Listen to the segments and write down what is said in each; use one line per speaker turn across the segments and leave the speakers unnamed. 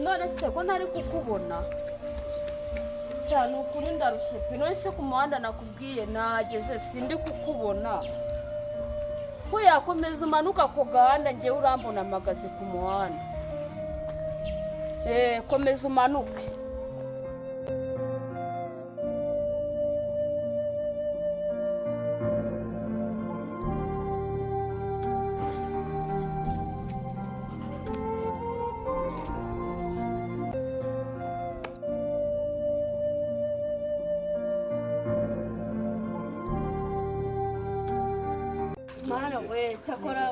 None se ko ntari kukubona cyane? Ukuri ndarushye pe. None se ku muhanda nakubwiye nahageze, sindi kukubona. Ko yakomeza umanuka ku gahanda, ngewe urambona mpagaze ku muhanda. Komeza umanuke. Mana we, cyakora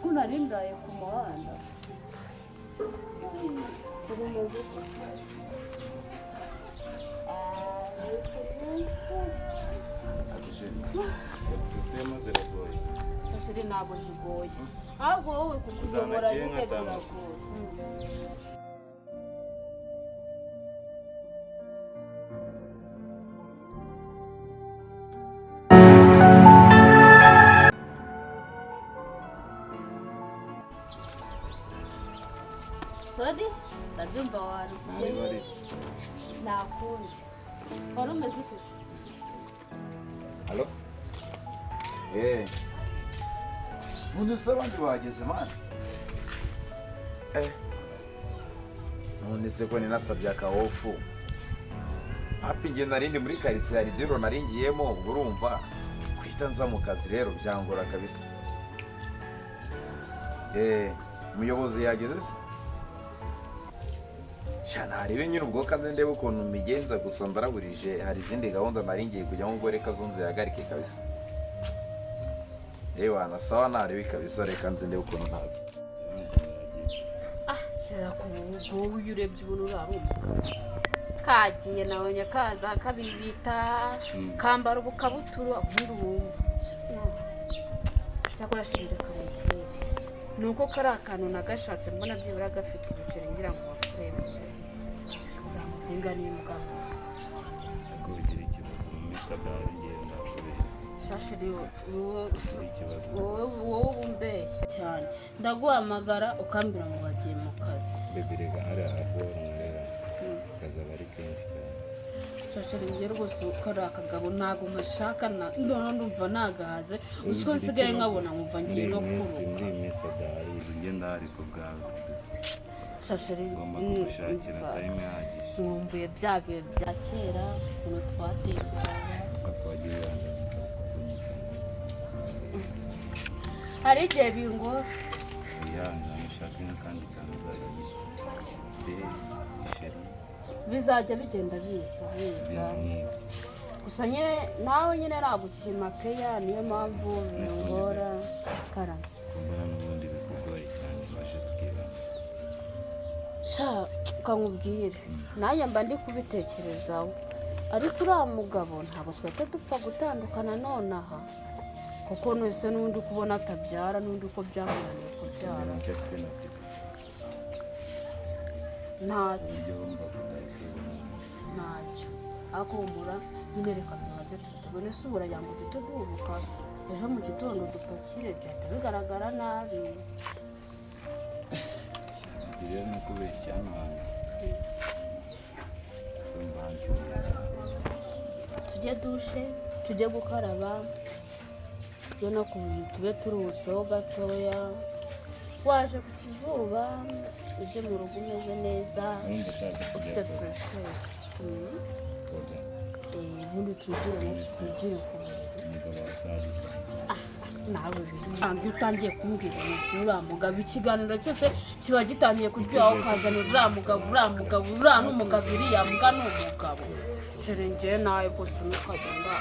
ko nari ndaye ku muhanda. Bimeze ute?
Zitema ziragoye.
Chérie, ntabwo zigoye, ahubwo wowe kukuyobora
Uzanagiye
nyine
nkatanu.
biragoye. Sorry, ndabyumva warushye. Nta kundi. Wari umeze ute se?
Halo? None se abandi bahageze, man? None se ko ninasabye aka off? Hapi nge narindi muri karitsiye, hari diro naringiyemo, ubwo urumva kwita nza mu kazi rero byangora kabisa. Umuyobozi yageze se? Sha, ntarebe nyine ubwo kanze ndebe ukuntu mbigenza, gusa ndaraburije, hari izindi gahunda nari ngiye kujyamo, ubwo reka zo nzihagarike kabisa. Ewa, sawa, narebe kabisa, reka nze ndebe ukuntu ntazi.
Ah, shira ku wowe, iyo urebye ubona uriya ari umugabo kagiye, nabonye kaza kabibita, kambara ubukabutura, ubundi wumva. Cyakora chérie, reka mubwire, ni uko kari akantu nagashatse, mbona byibura gafite ibiceri, ngira ngo bakure ibiceri, ariko uriya muginga ni imbwa.
Ariko bigira ikibazo mu minsi adahari ngenda kubera
Sha chérie, wowe
bigira ikibazo.
Wowe uba umbeshya cyane. Ndaguhamagara ukambwira ngo wagiye mu kazi.
Bébé, rega hariya hafi nkorera akazi aba ari kenshi cyane.
Sha chérie, njye rwose kariya kagabo ntabwo nkashaka, ndabona ndumva nagahaze. Uzi ko
Bigira
nsigaye
ikibazo.
nkabona nkumva ngiye no
Muri iyi minsi
kuruka.
Muri iyi minsi adahari ngenda hari ku bwawe gusa.
Sha chérie,
Ngomba kugushakira time ihagije.
Nkumbuye bya bihe bya kera, ukuntu twatemberaga.
Ariko wagiye wihangana ukakunyita.
Hari igihe bingora.
Wihangane ushake n'akandi kantu uzajya wita chérie.
Bizajya bigenda biza biza.
Ibintu nk'ibyo.
Gusa nyine nawe nyine nagukima keya, niyo mpamvu bingora karame.
Kumbona n'ubundi bikugoye cyane, waje tukibanza.
Sha, ukamubwire nanjye mba ndi kubitekerezaho, ariko uriya mugabo ntabwo twahita dupfa gutandukana nonaha, kuko nwese n'undi kubona atabyara, n'undi uko byamunaniye kubyara.
Icyo afite na afite.
Ntacyo.
Uburyo wumva kudahita ubona.
Ntacyo, ariko humura nyine, reka tubanze tubone se ubura ngo duhite duhubuka, ejo mu gitondo dupakire, byahita bigaragara nabi.
Ibyo rero ni ukubeshya, hano hantu urumva hanshyushye cyane.
Tujye dushe, tujye gukaraba, tujye no ku buriri, tube turuhutseho gatoya. Waje ku kizuba, ujye mu rugo umeze neza.
Urumva ushaka kujya
Ufite
koga?
fraîcheur.
Koga.
Ubundi twigire ku buriri.
Umugabo wawe sadusanze.
Nawe biri iyo utangiye kumbwira ibintu uriya mugabo, ikiganiro cyose kiba gitangiye kuryoha ukazana uriya mugabo, uriya mugabo, uriya ni umugabo, iriya mbwa ni umugabo. Chérie, njyewe nawe rwose ntukagenda.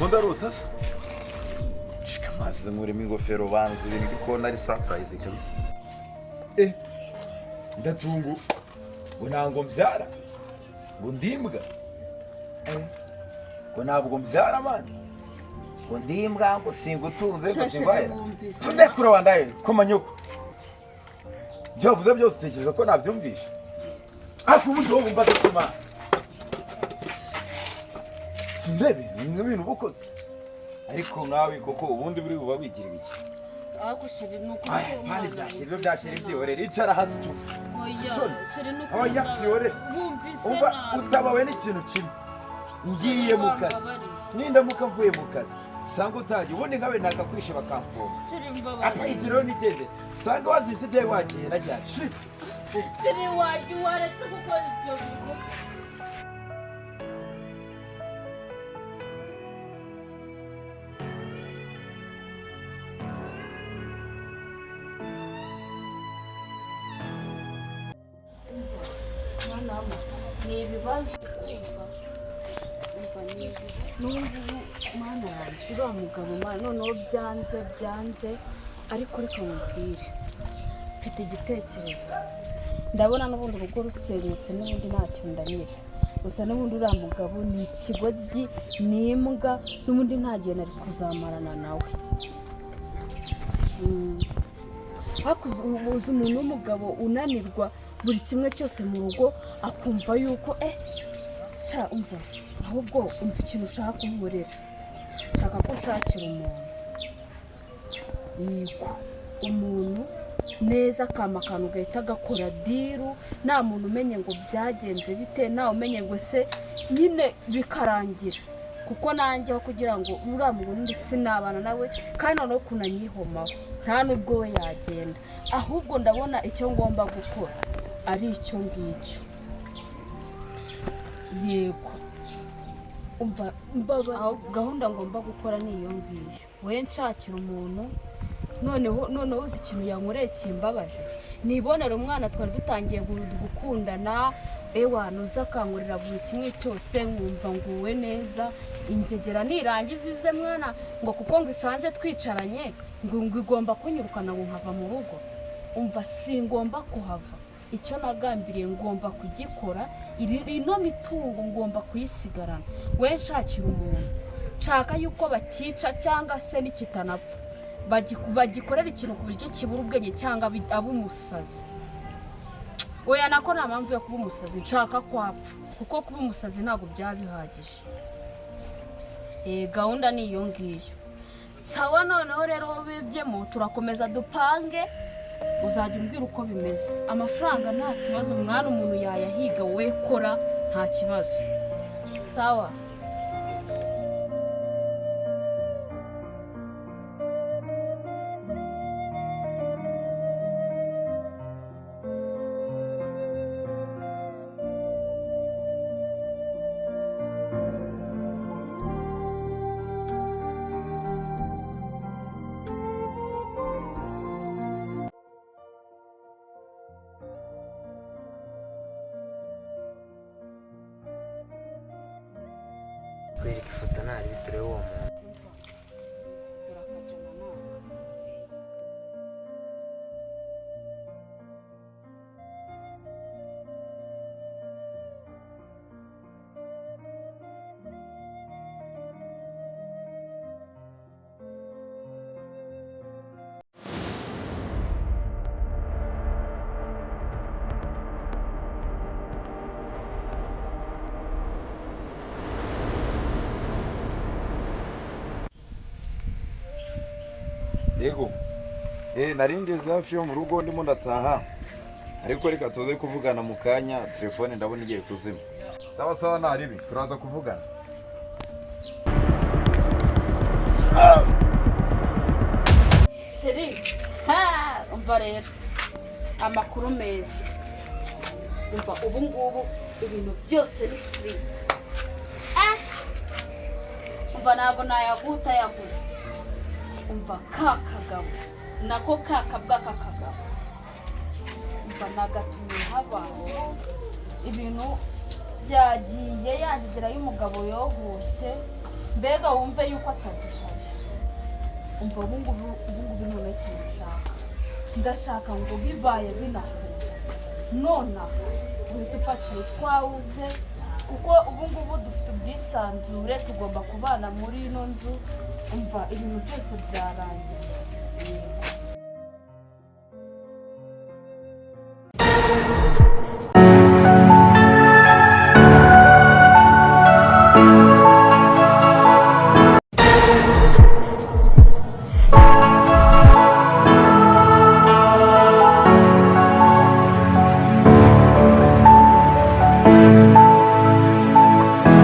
Ndarota se? Shika amazi, nkuremo ingofero, banza ibintu ndi kubona ari surprise kabisa. Ndatungu ngo ntabwo mbyara, ngo ndimbwa. Ngo ntabwo mbyara, man, ngo ndimbwa, ngo singutunze, ngo singwahera.
Wumvise?
Tundekure wandaye ko manyoko. Ibyo wavuze byose utekereza ko nabyumvishe? Ariko ubundi wowe wumva agatima sindebe ni ibintu uba ukoze ariko nkawe koko ubundi buri buba wigira ibiki?
Ariko chéri, ni ukuri
Aya,
ko
pani byashyira ibyo byashyira, ibyihorere, icara hasi tu.
Oya.
Soni.
Chéri, ni ukuri
Oya, byihorere.
Wumvise
Umva,
nabi.
utabawe n'ikintu kimwe, ngiye mu kazi.
Wambabariye.
Nindamuka mvuye mu kazi sanga utagiye, ubundi nkawe nakakwishe bakamfunga.
Chéri,
Apa
mbabarira.
igiro nigende sanga wazinze ibyawe wagiye najyana shi.
Chéri, wajya waretse gukora ibyo bintu. Mwana w'ama, ni ibibazo. Umva, umva, ni n'ubu ngubu, mwana wanjye, uriya mugabo, mwana, noneho byanze byanze. Ariko reka mubwire, mfite igitekerezo. Ndabona n'ubundi urugo rusenyutse, n'ubundi ntacyo ndamira gusa. N'ubundi uriya mugabo ni ikigoryi, ni imbwa, n'ubundi nta gihe nari kuzamarana nawe. Ariko uzi umuntu w'umugabo unanirwa buri kimwe cyose mu rugo, akumva yuko sha, umva, ahubwo umva ikintu ushaka kunkorera. Nshaka ko unshakira umuntu, yego, umuntu neza, akama akantu gahita gakora deal, nta muntu umenye ngo byagenze bite, ntawe umenye ngo se nyine bikarangira, kuko nanjye aho kugira ngo uriya muntu sinabana nawe, kandi noneho ukuntu anyihomaho, nta n'ubwo we yagenda. Ahubwo ndabona icyo ngomba gukora ari icyo ngicyo. Yego, umva, mbaba aho gahunda ngomba gukora ni iyo ngiyo. We nshakira umuntu. Noneho uzi ikintu yankoreye kimbabaje? Nibonera umwana twari dutangiye gukundana, ewa nuza akankorera buri kimwe cyose, nkumva nguwe neza. Ingegera nirangiza ize, mwana, ngo kuko ngo isanze twicaranye, ngo igomba kunyirukana, ngo nkava mu rugo. Umva, singomba kuhava. Icyo nagambiriye ngomba kugikora. Ino mitungo ngomba kuyisigarana. We nshakira umuntu, nshaka yuko bakica cyangwa se nikitanapfa bagikorera ikintu ku buryo kibura ubwenge cyangwa abe umusazi. Oya, nako nta mpamvu yo kuba umusazi, nshaka kwapfa, kuko kuba umusazi ntabwo byaba bihagije. Gahunda ni iyo ngiyo. Sawa, noneho rero bibyemo turakomeza dupange, uzajya umbwira uko bimeze. Amafaranga nta kibazo, mwana, umuntu yayahiga, we kora nta kibazo. Sawa.
Kwereka ifoto ntari turebe uwo muntu.
Dore akajana naka.
Yego, nari ngeze hafi yo mu rugo, ndimo ndataha, ariko reka tuze kuvugana mu kanya, telefone ndabona igiye kuzima. Sawa sawa, naribi turaza kuvugana.
Chéri, ha, umva rero amakuru meza. Umva, ubu ngubu ibintu byose ni free. Ah! Umva, ntabwo nayaguha utayaguze. Umva, ka kagabo nako ka kabwa k'akagabo, umva, nagatumye nk'abantu, ibintu byagiye yangira y'umugabo yohushye, mbega wumve yuko atagihari. Umva, ubu ngubu noneho ikintu nshaka, ndashaka ngo bibaye binakunze nonaha uhita upakira utwawuze, kuko ubu ngubu dufite ubwisanzure, tugomba kubana muri ino nzu. Umva, ibintu byose byarangiye. Yego.